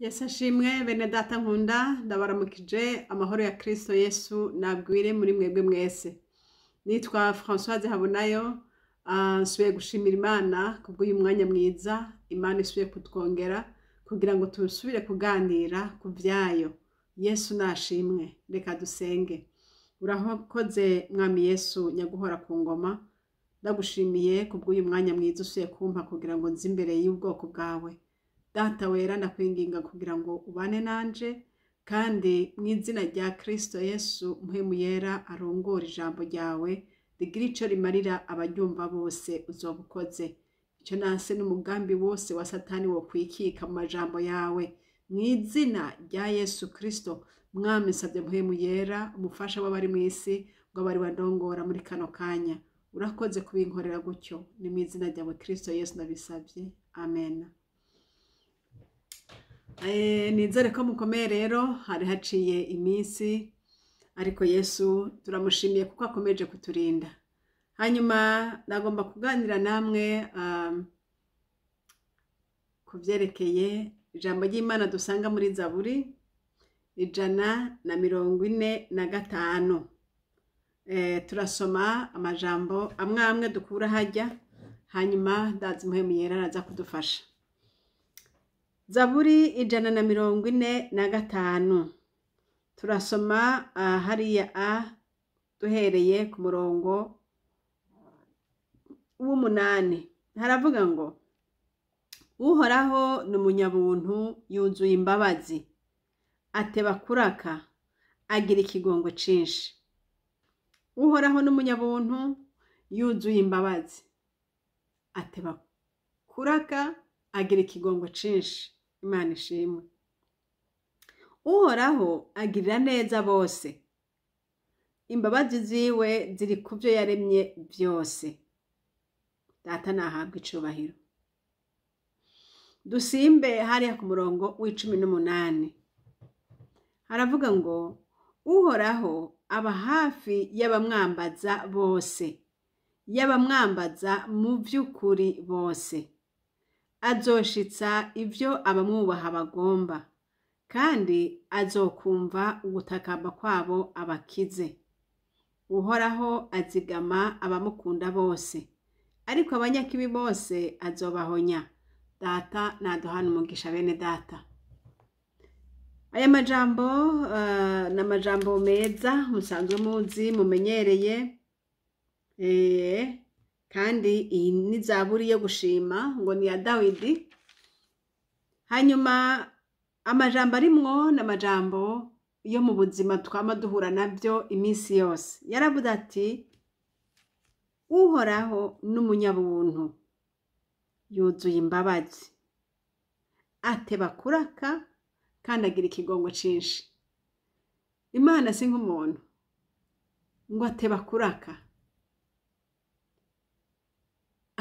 Yesu ashimwe. Bene data nkunda, ndabaramukije. Amahoro ya Kristo Yesu nabwire muri mwebwe mwese. Nitwa Françoise Habonayo. Nsubiye gushimira Imana kubw'uyu mwanya mwiza Imana isubiye kutwongera kugira ngo tusubire kuganira ku vyayo. Yesu nashimwe. Reka dusenge. Urakoze, Mwami Yesu nyaguhora ku ngoma. Ndagushimiye kubw'uyu mwanya mwiza usubiye kumpa kugira ngo nze imbere y'ubwoko bwawe. Data wera, ndakwinginga kugira ngo ubane nanje, kandi mu izina rya Kristo Yesu, Mpwemu Yera arongora ijambo ryawe, rigira ico rimarira abaryumva bose. Uzoba ukoze. Ico nase n'umugambi wose wa Satani wo kwikika mu majambo yawe, mu izina rya Yesu Kristo. Mwami, nsabye Mpwemu Yera, umufasha w'abari mw'isi, ngo abari bandongora muri kano kanya. Urakoze kubinkorera gutyo. Ni mu izina ryawe Kristo Yesu ndabisabye, amen. Nizere ko mukomeye. Rero hari haciye iminsi, ariko Yesu turamushimiye kuko akomeje kuturinda. Hanyuma nagomba kuganira namwe ku vyerekeye ijambo ry'Imana dusanga muri Zaburi 145. Turasoma amajambo amwe amwe dukura hajya, hanyuma ndazi Mpwemu Yera araza kudufasha. Zaburi 145, turasoma hariya duhereye ku murongo w'8. Haravuga ngo: "Uhoraho ni umunyabuntu, yuzuye imbabazi, ateba kuraka, agira ikigongo cinshi." Uhoraho ni umunyabuntu, yuzuye imbabazi, ateba kuraka, agira ikigongo cinshi. Imana ishimwe. Uhoraho agirira neza bose, imbabazi ziwe ziri ku byo yaremye byose. Data nahabwa icubahiro. Dusimbe hariya ku murongo w'18. Haravuga ngo: "Uhoraho aba hafi y'abamwambaza bose, y'abamwambaza mu by'ukuri bose. Azoshitsa ibyo abamwubaha bagomba, kandi azokumva ugutakamba kwabo abakize. Uhoraho azigama abamukunda bose, ariko abanyakibi bose azobahonya." Data naduhana umugisha. Bene data, aya majambo ni amajambo meza musanzwe muzi, mumenyereye. Kandi iyi ni zaburi yo gushima, ngo ni iya Dawidi. Hanyuma amajambo arimwo ni amajambo yo mu buzima twama duhura nabyo iminsi yose. Yaravuze ati: "Uhoraho n'umunyabuntu, yuzuye imbabazi, ateba kuraka, kandi agira ikigongo cinshi." Imana si nk'umuntu ngo ateba kuraka.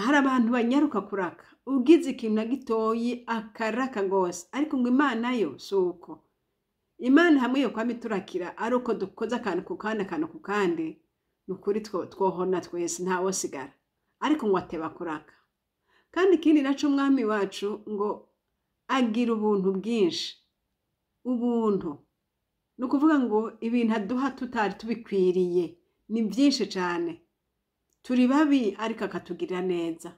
Hari abantu banyaruka kuraka, ugize ikintu na gitoyi akaraka gose, ariko ngo Imana yo si uko. Imana hamwe yo kwama iturakira ari uko dukoze akantu ku kandi, akantu ku kandi, ni ukuri twohona twese, ntawosigara. Ariko ngo ateba kuraka. Kandi ikindi naco, Umwami wacu ngo agira ubuntu bwinshi. Ubuntu ni ukuvuga ngo ibintu aduha tutari tubikwiriye ni byinshi cane. Turi babi, ariko akatugirira neza.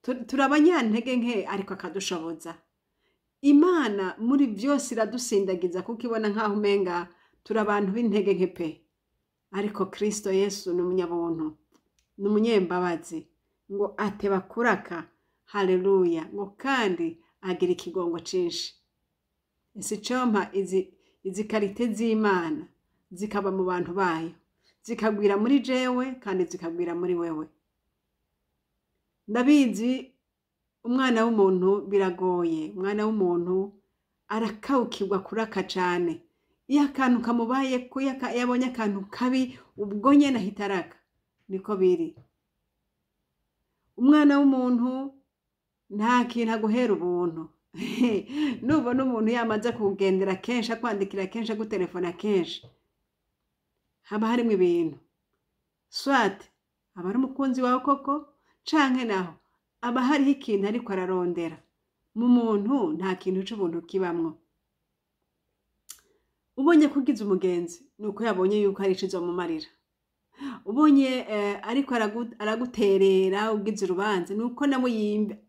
Turi abanyantege nke, ariko akadushoboza. Imana muri byose iradusindagiza, kuko ibona nk'aho umenga turi abantu b'intege nke pe. Ariko Kristo Yesu ni umunyabuntu, ni umunyembabazi, ngo ateba kuraka, haleluya, ngo kandi agira ikigongo cinshi. Ese icompa izi qualités z'Imana zikaba mu bantu bayo, zikagwira muri jewe kandi zikagwira muri wewe. Ndabizi, umwana w'umuntu biragoye. Umwana w'umuntu arakawukirwa kuraka cane. Iyo akantu kamubayeko, iyo abonye akantu kabi, ubwo nyene ahita araka. Niko biri. Umwana w'umuntu nta kintu aguhera ubuntu. Nubona umuntu yamaze kugendera kenshi, akwandikira kenshi, agutelefona kenshi, haba harimwo ibintu. Soit aba ari umukunzi wawe koko, canke naho aba hariho ikintu ariko ararondera. Mu muntu nta kintu c'ubuntu kibamwo. Ubonye ko ugize umugenzi ni uko yabonye yuko hari ico izomumarira. Ubonye ariko araguterera ugize urubanza, ni uko nawe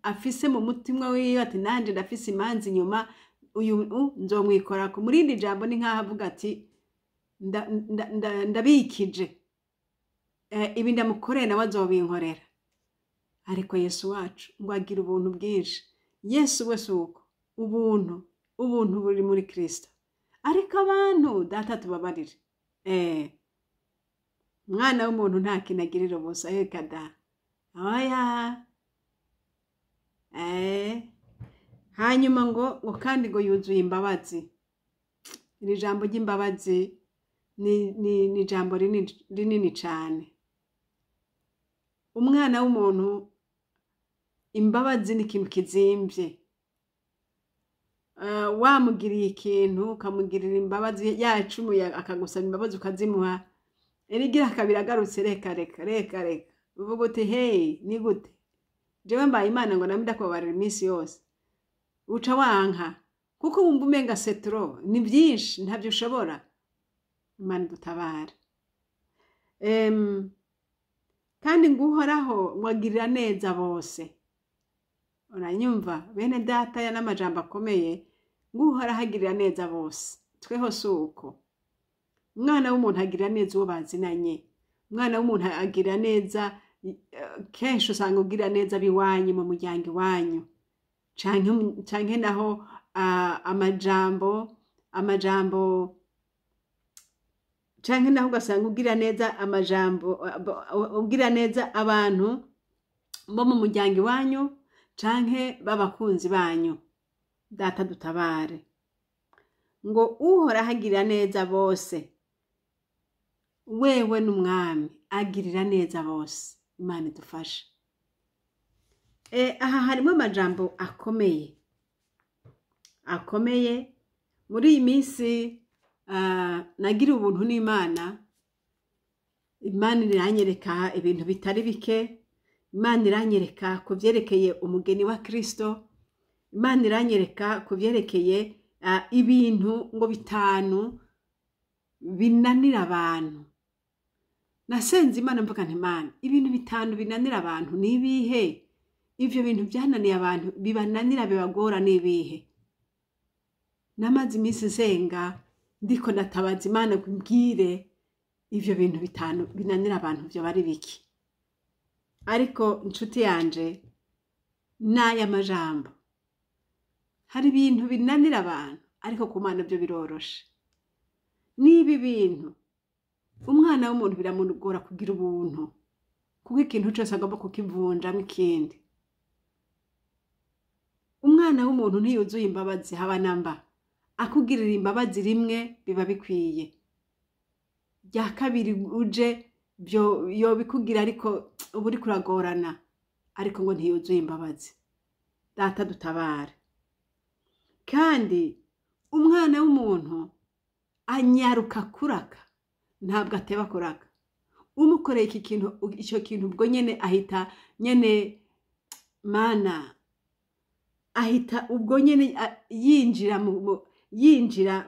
afise mu mutima wiwe ati nanje ndafise imanza inyuma, uyu nzomwikorako. Mu rindi jambo ni nkaho avuga ati ndabikije, ibi ndamukoreye nawe azobinkorera. Ariko Yesu wacu ngo agira ubuntu bwinshi. Yesu we si uko, ubuntu buri muri Kristo. Ariko abantu data tubabarire, umwana w'umuntu nta kintu agirira ubusa, reka da, oya. Hanyuma ngo kandi ngo yuzuye imbabazi. Iri jambo ry'imbabazi ni ijambo rinini cane. Umwana w'umuntu, imbabazi ni ikintu kizimvye. Wamugiriye ikintu ukamugirira imbabazi, yacumuye akagusaba imbabazi ukazimuha, erigira kabiri agarutse, reka reka reka reka, uvuga uti hey, ni gute jewe mbaye Imana ngo namwe ndakubabarira iminsi yose? Uca wanka kuko wumva umenga c'est trop, ni byinshi, ntabyo ushobora. Imana dutabara. Kandi ngo Uhoraho ngo agirira neza bose. Uranyumva bene data, ya n'amajambo akomeye, ngo Uhoraho agirira neza bose. Tweho si uko. Umwana w'umuntu agirira neza uwo bazinanye. Umwana w'umuntu agirira neza, kenshi usanga ugirira neza ab'iwanyu, mu muryango iwanyu, canke naho amajambo canke naho ugasanga ugira neza amajambo, ugira neza abantu bo mu muryango iwanyu canke b'abakunzi banyu. Data dutabare. Ngo Uhoraho agirira neza bose, wewe n'umwami agirira neza bose. Imana idufashe. Aha harimo amajambo akomeye akomeye. Muri iyi minsi nagira ubuntu n'Imana, Imana iranyereka ibintu bitari bike. Imana iranyereka ku byerekeye umugeni wa Kristo. Imana iranyereka ku byerekeye ibintu ngo bitanu binanira abantu. Nasenze Imana mvuga nti: "Imana, ibintu bitanu binanira abantu ni ibihe? Ivyo bintu byananiye abantu, bibananira, bibagora ni ibihe?" Namaze iminsi nsenga, ndiko ndatabaza Imana ngo imbwire ivyo bintu bitanu binanira abantu vyo bari biki. Ariko inshuti yanje, n'aya majambo: hari ibintu binanira abantu, ariko ku Mana byo biroroshe. Niba ibintu umwana w'umuntu biramugora kugira ubuntu, kuko ikintu cyose agomba kukivunjamo ikindi. Umwana w'umuntu ntiyuzuye imbabazi haba namba. Akugirira imbabazi rimwe biba bikwiye, rya kabiri uje byo yobikugira, ariko uba uriko uragorana. Ariko ngo ntiyuzuye imbabazi. Data dutabare. Kandi umwana w'umuntu anyaruka kuraka, ntabwo ateba kuraka. Umukoreye iki kintu, icyo kintu, ubwo nyene ahita nyene, mana, ahita ubwo nyene yinjira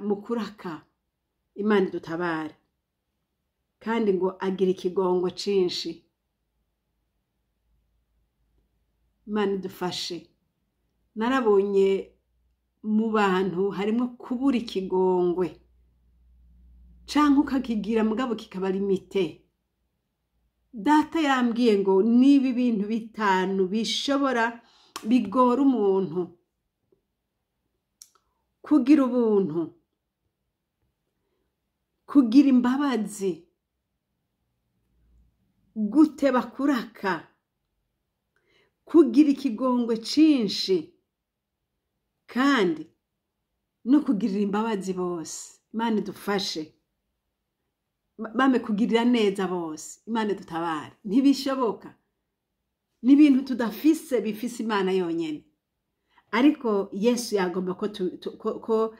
mu kuraka. Imana idutabare. Kandi ngo agira ikigongo cinshi. Imana idufashe. Narabonye mu bantu harimo kubura ikigongwe, canke ukakigira mugabo kikaba limité. Data yarambwiye ngo niba ibintu bitanu bishobora bigora umuntu kugira ubuntu, kugira imbabazi, guteba kuraka, kugira ikigongwe cinshi, kandi no kugirira imbabazi bose. Imana idufashe. Bame kugirira neza bose. Imana idutabare. Ntibishoboka, ni ibintu tudafise, bifise Imana yonyene. Ariko Yesu yagomba ko, tu, tu, ko, ko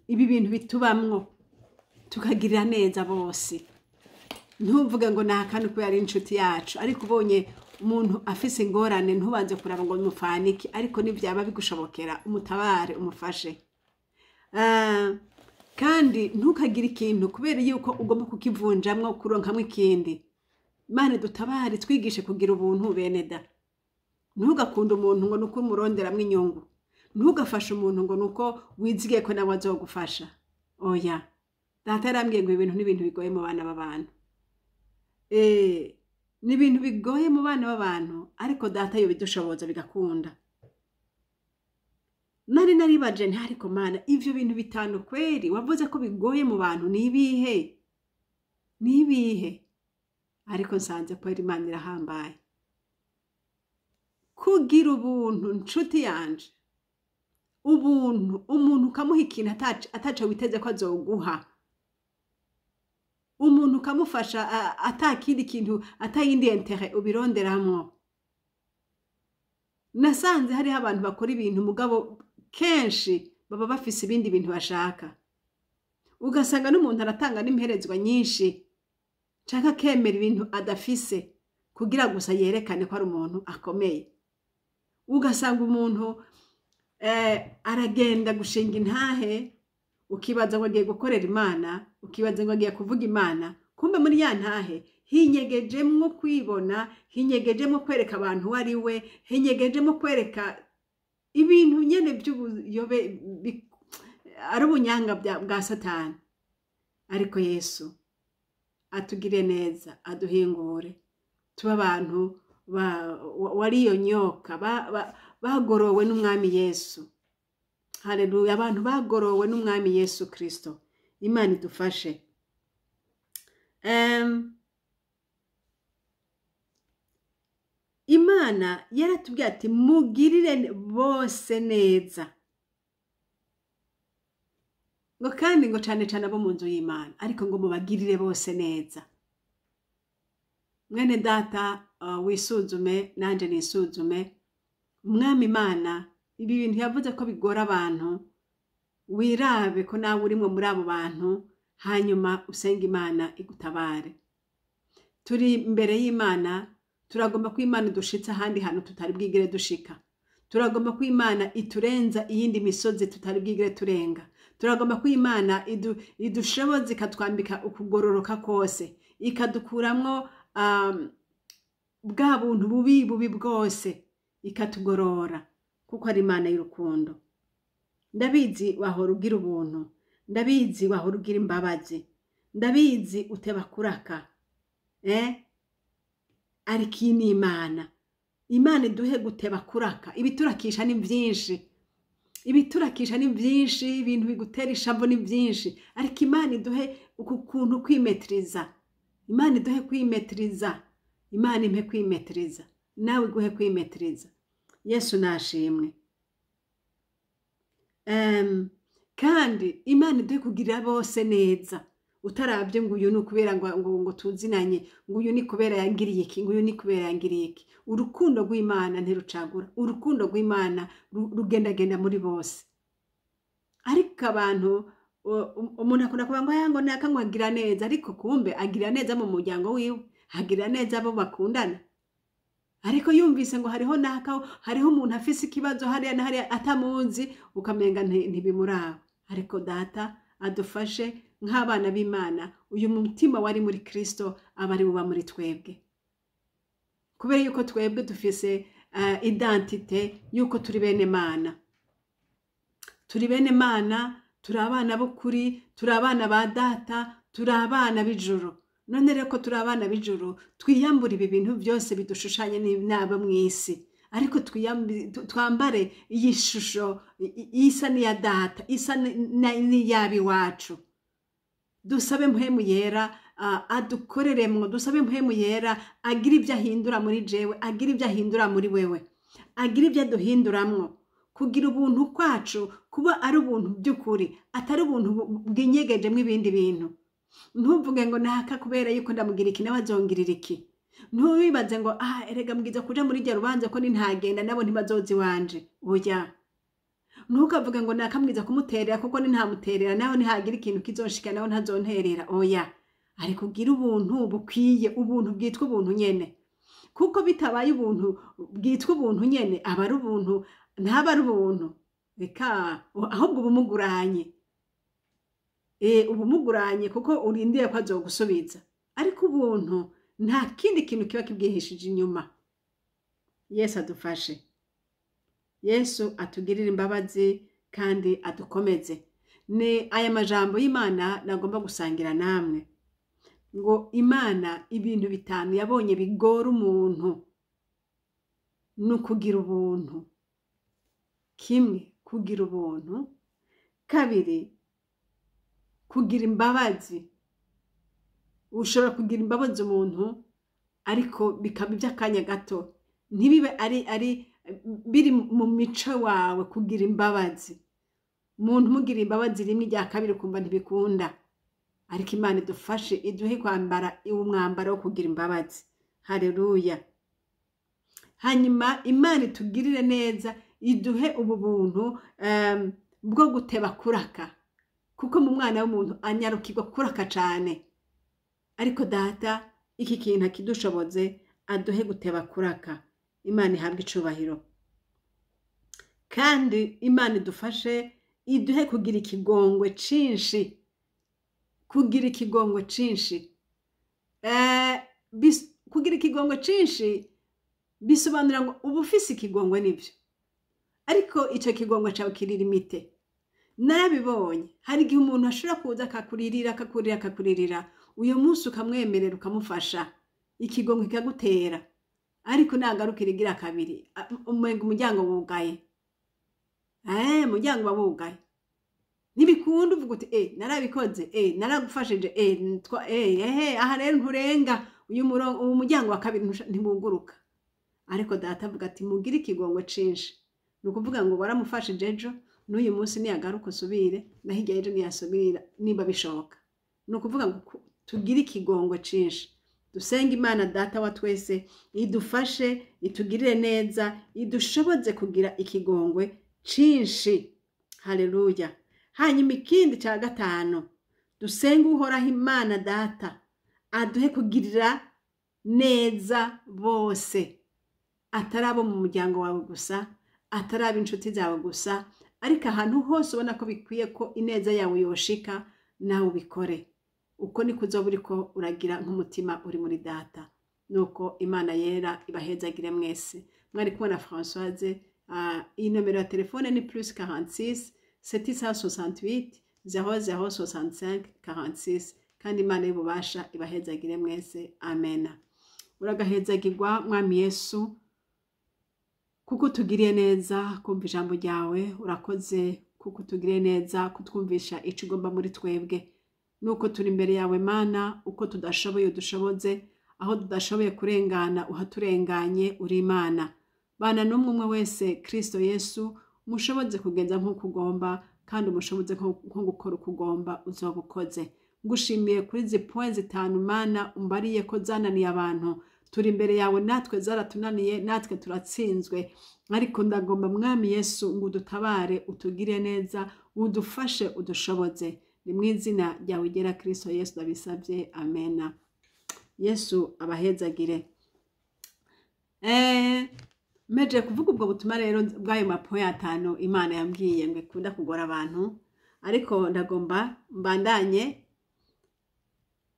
ibi bintu bitubamwo, tukagirira neza bose. Ntuvuge ngo ni akantu ko yari inshuti yacu, ariko ubonye Umuntu afise ingorane, ntubanze kuraba ngo mufaniki, ariko nibyaba bigushobokera umutabare, umufashe. Kandi ntukagire ikintu kubera yuko ugomba kukivunjamwo kuronkamwo ikindi. Imana dutabare, twigishe kugira ubuntu, bene da. Ntugakunde umuntu ngo nuko umuronderamwo inyungu. Ntugafashe umuntu ngo nuko wizigiye ko nawe azogufasha. Oya, data yarambwiye ngo ibintu n'ibintu bigoye mu bana b'abantu. Ni ibintu bigoye mu bana b'abantu, ariko data yo bidushoboza bigakunda. Nari naribaje nti: "Ariko Mana, ivyo bintu bitanu kweri wavuze ko bigoye mu bantu ni ibihe? Ni ibihe?" Ariko nsanze kweri Imana irahambaye. Kugira ubuntu, nshuti yanje, ubuntu, umuntu ukamuha ikintu ataco witeze ko azoguha, umuntu ukamufasha atakindi kintu, atayindi intérêt ubironderamwo. Nasanze hariho abantu bakora ibintu, mugabo kenshi baba bafise ibindi bintu bashaka. Ugasanga n'umuntu aratanga n'imperezwa nyinshi, canke akemera ibintu adafise kugira gusa yerekane ko ari umuntu akomeye. Ugasanga umuntu aragenda gushinga intahe, ukibaza ngo agiye gukorera Imana, ukibaza ngo agiye kuvuga Imana, kumbe muri ya ntahe hinyegejemwo kwibona, hinyegejemwo kwereka abantu uwo ari we, hinyegejemwo kwereka ibintu nyene by'ubuyobe, ari ubunyanga bwa Satani. Ariko Yesu atugire neza, aduhingure tube abantu wariyo nyoka, bagorowe n'Umwami Yesu. Haleluya! Abantu bagorowe n'Umwami Yesu Kristo. Imana idufashe. Imana yaratubwiye ati: "Mugirire bose neza", ngo kandi ngo cane cane abo mu nzu y'Imana, ariko ngo mubagirire bose neza. Mwene data, wisuzume, nanje nisuzume. Umwami Imana ibi bintu yavuze ko bigora abantu, wirabe ko nawe urimwe muri abo bantu, hanyuma usenge Imana igutabare. Turi imbere y'Imana, turagomba ko Imana idushitse ahandi hantu tutari bwigere dushika. Turagomba ko Imana iturenza iyindi misozi tutari bwigere turenga. Turagomba ko Imana idushoboza, ikatwambika ukugororoka kose, ikadukuramwo bwa buntu bubi bubi bwose, ikatugorora, kuko ari Imana y'urukundo. Ndabizi wahora ugira ubuntu, ndabizi wahora ugira imbabazi, ndabizi uteba kuraka, ariko iyi ni Imana. Imana iduhe guteba kuraka. Ibiturakisha ni byinshi, ibiturakisha ni byinshi, ibintu bigutera ishavu ni byinshi, ariko Imana iduhe uku kuntu kwimetiriza. Imana iduhe kwimetiriza. Imana impe kwimetiriza, nawe iguhe kwimetiriza. Yesu nashimwe. Kandi Imana iduhe kugirira bose neza, utarabye ngo uyu ni ukubera ngo tuzinanye, ngo uyu ni kubera yangiriye iki, ngo uyu ni kubera yangiriye iki. Urukundo rw'Imana ntirucagura. Urukundo rw'Imana rugendagenda muri bose. Ariko abantu, umuntu akunda kuvuga ngo aya, ngo naka ngo agira neza, ariko kumbe agira neza mu muryango wiwe, agira neza abo bakundana, ariko yumvise ngo hariho naka, hariho umuntu afise ikibazo hariya na hariya atamuzi, ukamenga ntibimuraba. Ariko data adufashe nk'abana b'Imana, uyu mutima wari muri Kristo aba ari buba muri twebwe, kubera yuko twebwe dufise identité yuko turi bene Mana. Turi bene Mana, turi abana b'ukuri, turi abana ba data, turi abana b'ijuru. None rero ko turi abana b'ijuru, twiyambure ibi bintu byose bidushushanye n'abo mu isi, ariko twambare iyi shusho isa n'iya data, isa n'iy'ab'iwacu. Dusabe Mpwemu Yera adukoreremwo. Dusabe Mpwemu Yera agira ibyo ahindura muri jewe, agira ibyo ahindura muri wewe, agira ibyo aduhinduramwo, kugira ubuntu kwacu kuba ari ubuntu by'ukuri, atari ubuntu bwinyegejemwo ibindi bintu. Ntuvuge ngo naka kubera yuko ndamugira iki, nawe azongirira iki. Ntubibaze ngo: "Ah, erega mbwiza kuja muri rya rubanza, ko nintagenda nabo ntibazoza iwanje." Oya, ntukavuge ngo naka mbwiza kumuterera, kuko nintamuterera nawe ntihagira ikintu kizonshika, nawe ntazonterera. Oya, ariko ugira ubuntu bukwiye, ubuntu bwitwa ubuntu nyene. Kuko bitabaye ubuntu bwitwa ubuntu nyene, aba ari ubuntu, ntaba ari ubuntu, reka, ahubwo ubumuguranye, ubumuguranye kuko urindiye ko azogusubiza. Ariko ubuntu nta kindi kintu kiba kibwihishije inyuma. Yesu adufashe, Yesu atugirire imbabazi kandi adukomeze. Ni aya majambo y'Imana nagomba gusangira namwe, ngo Imana ibintu bitanu yabonye bigora umuntu ni ukugira ubuntu. Kimwe, kugira ubuntu. Kabiri, kugira imbabazi. Ushobora kugira imbabazi umuntu, ariko bikaba iby'akanya gato, ntibibe ari biri mu mico wawe kugira imbabazi. Umuntu umugira imbabazi rimwe, irya kabiri ukumva ntibikunda. Ariko Imana idufashe, iduhe kwambara umwambaro wo kugira imbabazi. Hareruya! Hanyuma Imana itugirire neza, iduhe ubu buntu bwo guteba kuraka, kuko mu mwana w'umuntu anyarukirwa kuraka cane. Ariko Data iki kintu akidushoboze, aduhe guteba kuraka. Imana ihabwe icubahiro. Kandi Imana idufashe, iduhe kugira ikigongwe cinshi, kugira ikigongwe cinshi. Kugira ikigongwe cinshi bisobanura ngo uba ufise ikigongwe nibyo, ariko icyo kigongwe cyawe kiri limité. Narabibonye, hari igihe umuntu ashobora kuza akakuririra, akakurira, akakuririra, uyu munsi ukamwemerera, ukamufasha, ikigongwe kikagutera. Ariko nagarukira igira kabiri, umenga umuryango wugaye, umuryango uba wugaye, ntibikunda. Uvuga uti: "Narabikoze, naragufashije, ehe, aha rero nturenga uyu murongo, uyu muryango wa kabiri ntiwuguruka." Ariko Data avuga ati: "Mugire ikigongwe cinshi." Ni ukuvuga ngo waramufashije ejo, n'uyu munsi niyagaruka usubire, na hirya y'ejo niyasubira niba bishoboka. Ni ukuvuga ngo tugire ikigongwe cinshi. Dusenge Imana Data wa twese idufashe, itugirire neza, idushoboze kugira ikigongwe cinshi. Haleluya! Hanyuma ikindi cya gatanu, dusenge Uhoraho Imana Data aduhe kugirira neza bose, atari abo mu muryango wawe gusa, atari ab'inshuti zawe gusa, ariko ahantu hose ubona ko bikwiye ko ineza yawe yoshika, nawe ubikore. Uko niko uzoba uriko uragira nk'umutima uri muri Data. Nuko Imana yera ibahezagire mwese. Mwari kumwe na Françoise. Iyi nomero ya telefone ni +46 768 0065 46. Kandi Imana y'ububasha ibahezagire mwese. Amena. Uragahezagirwa, Mwami Yesu, kuko utugiriye neza kumva ijambo ryawe. Urakoze kuko utugiriye neza kutwumvisha icyo ugomba muri twebwe. Nuko turi imbere yawe, Mana, uko tudashoboye udushoboze, aho tudashoboye kurengana uhaturenganye. Uri Imana. Bana n'umwe umwe wese, Kristo Yesu, mushoboze kugenza nk'uko ugomba, kandi umushoboze nko gukora uko ugomba. Uzoba ukoze. Ngushimiye kuri izi points zitanu, Mana, umbariye ko zananiye abantu. Turi imbere yawe, natwe zaratunaniye, natwe turatsinzwe. Ariko ndagomba, Mwami Yesu, ngo udutabare, utugire neza, udufashe, udushoboze. Ni mu izina ryawe igera Kristo Yesu ndabisabye, amena. Yesu abahezagire. Meje kuvuga ubwo butumwa rero bw'ayo ma points atanu Imana yambwiye ngo ikunda kugora abantu. Ariko ndagomba mbandanye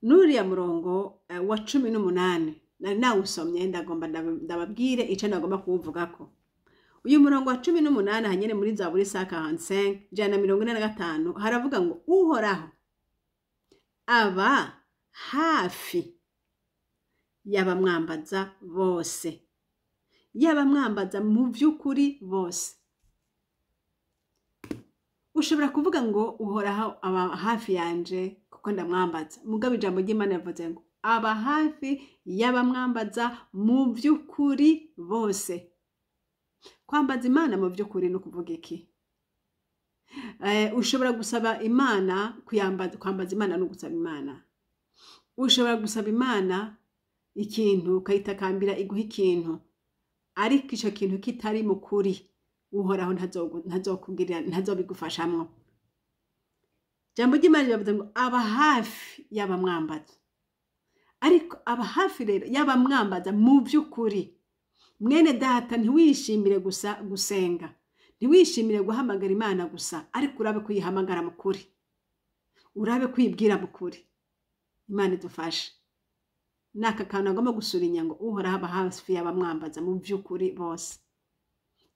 n'uriya murongo wa 18 nari nawusomye. Ndagomba ndababwire icyo nagomba kuwuvugako. Uyu murongo wa 18 hanyene muri Zaburi 145, 145, haravuga ngo: "Uhoraho aba hafi y'abamwambaza bose, y'abamwambaza mu by'ukuri bose." Ushobora kuvuga ngo Uhoraho aba hafi yanje kuko ndamwambaza. Mugabo ijambo ry'Imana yavuze ngo aba hafi y'abamwambaza mu by'ukuri bose. Kwambaza Imana mu by'ukuri ni ukuvuga iki? Ushobora gusaba Imana kuyambaza. Kwambaza Imana no gusaba Imana. Ushobora gusaba Imana ikintu, ukayitakambira iguha ikintu, ariko icyo kintu kitari mu kuri, Uhoraho ntazokugirira, ntazobigufashamwo. Jambo ry'Imana riravuze ngo aba hafi y'abamwambaza. Ariko aba hafi rero y'abamwambaza mu by'ukuri. Mwene data, ntiwishimire gusa gusenga, ntiwishimire guhamagara Imana gusa, ariko urabe kuyihamagara mu kuri, urabe kwibwira mu kuri. Imana idufashe. N'aka kantu agomba gusura inyango: Uhoraho aba hafi y'abamwambaza mu by'ukuri bose.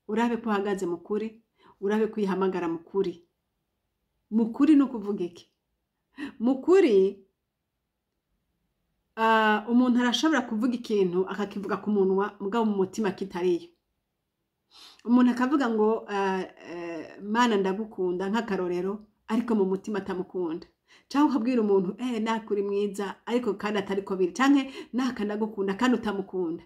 Urabe ko uhagaze mu kuri, urabe ko uyihamagara mu kuri. Mu kuri ni ukuvuga iki? Mu kuri, umuntu arashobora kuvuga ikintu akakivuga ku munwa, mugabo mu mutima kitariyo. Umuntu akavuga ngo "Mana, ndagukunda", nk'akarorero, ariko mu mutima atamukunda. Cyangwa ukabwira umuntu "Naka, uri mwiza", ariko kandi atari ko biri. Cyangwa "Naka, ndagukunda", kandi utamukunda.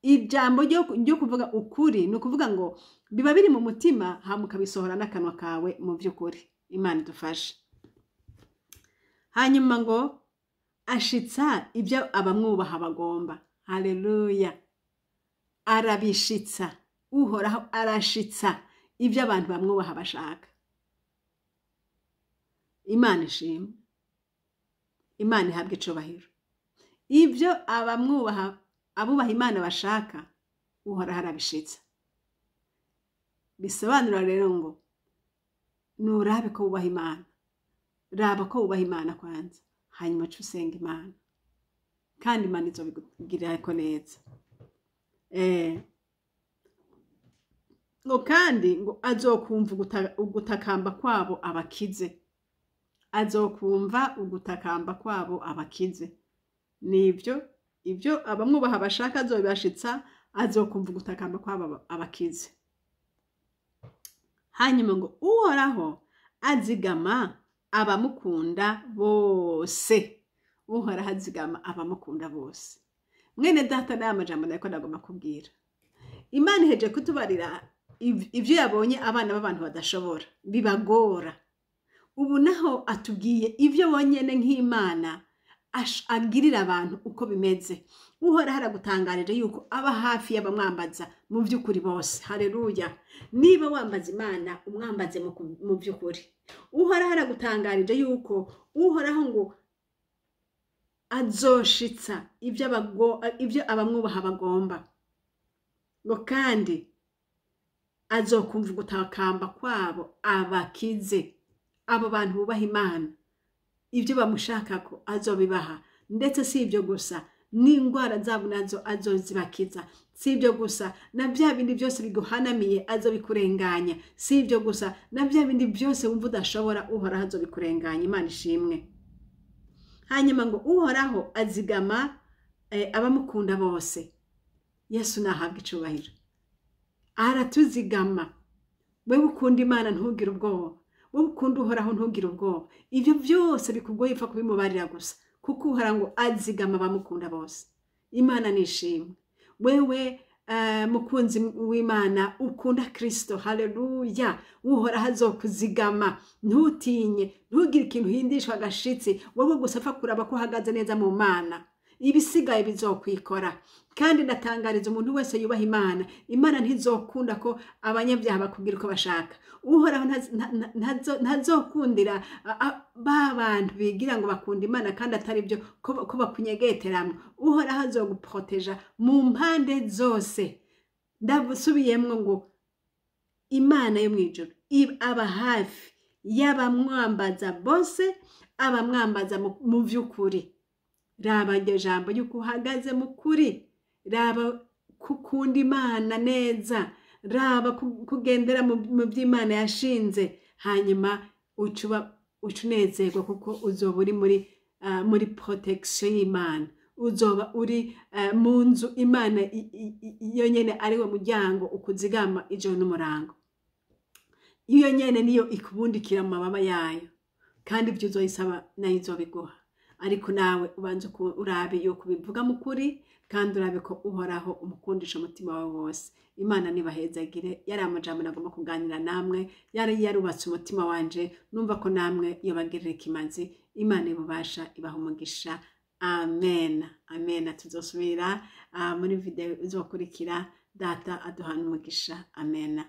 Ijambo ryo kuvuga ukuri ni ukuvuga ngo biba biri mu mutima, hama ukabisohora n'akanwa kawe mu by'ukuri. Imana idufashe. Hanyuma ngo ashitsa ibyo abamwubaha bagomba. Haleluya! Arabishitsa. Uhoraho arashitsa ibyo abantu bamwubaha bashaka. Imana ishimwe, Imana ihabwa icubahiro. Ibyo abamwubaha, abubaha Imana bashaka, Uhoraho arabishitsa. Bisobanura rero ngo nurabe ko wubaha Imana, raba ko wubaha Imana kwanza, hanyuma uce usenga Imana, kandi Imana izobigirira ko neza. Ngo kandi ngo azokumva ugutakamba kwabo abakize. Azokumva ugutakamba kwabo abakize. Nibyo, ibyo abamwubaha bashaka azobibashitsa, azokumva ugutakamba kwabo abakize. Hanyuma ngo Uhoraho azigama abamukunda bose. Uhoraho azigama abamukunda bose. Mwene data, n'aya majambo nariko ndagomba kubwira. Imana iheje kutubarira ivyo yabonye abana b'abantu badashobora, bibagora. Ubu naho atubwiye ibyo wonyene nk'Imana agirira abantu uko bimeze. Uhoraho aragutangarije yuko aba hafi y'abamwambaza mu by'ukuri bose. Haleluya! Niba wambaza Imana, umwambaze mu by'ukuri. Uhoraho aragutangarije yuko Uhoraho ngo azoshitsa ibyo abamwubaha bagomba, ngo kandi azokumva ugutakamba kwabo abakize. Abo bantu bubaha Imana, ibyo bamushakako azobibaha. Ndetse si ibyo gusa, n'indwara zabo nazo azozibakiza. Si ibyo gusa, na bya bindi byose biguhanamiye azobikurenganya. Si ibyo gusa, na bya bindi byose wumva udashobora, Uhoraho azobikurenganya. Imana ishimwe. Hanyuma ngo Uhoraho azigama abamukunda bose. Yesu nahabwa icubahiro. Aratuzigama. Wewe ukunda Imana, ntugire ubwoba. Wowe ukunda Uhoraho, ntugire ubwoba. Ibyo byose bikugoye, ipfa kubimubarira gusa, kuko Uhoraho ngo azigama abamukunda bose. Imana nishimwe. Wewe mukunzi w'Imana ukunda Kristo, haleluya, Uhoraho azokuzigama. Ntutinye, ntugire ikintu uhindishwa agashitsi. Wowe gusa apfa kuraba ko uhagaze neza mu Mana, ibisigaye bizokwikora. Kandi ndatangariza umuntu wese yubaha Imana, Imana ntizokunda ko abanyabyaha bakubwira uko bashaka. Uhoraho ntazokundira ba bantu bigira ngo bakunda Imana kandi atari byo, ko bakunyegeteramwo. Uhoraho azoguproteja mu mpande zose. Ndasubiyemwo ngo Imana yo mw'ijuru aba hafi y'abamwambaza bose, abamwambaza mu vy'ukuri. Raba iryo jambo yuko uhagaze mu kuri, raba kukunda Imana neza, raba kugendera mu vy'Imana yashinze, hanyuma ucuba uca unezerwa, kuko uzoba uri muri protection y'Imana, uzoba uri mu nzu Imana yonyene ari we muryango ukuzigama ijoro n'umurango. Iyo nyene niyo ikubundikira mu mababa yayo, kandi ibyo uzoyisaba nayo izobiguha. Ariko nawe ubanza urabe yuko ubivuga mu kuri, kandi urabe ko Uhoraho umukundisha umutima wawe wose. Imana nibahezagire. Yari amajambo nagomba kuganira namwe, yari yarubatse umutima wanje, numva ko namwe yobagirira ikimazi. Imana ibubasha ibaha umugisha. Amen, amen. Tuzosubira muri video izokurikira. Data aduhana umugisha. Amen.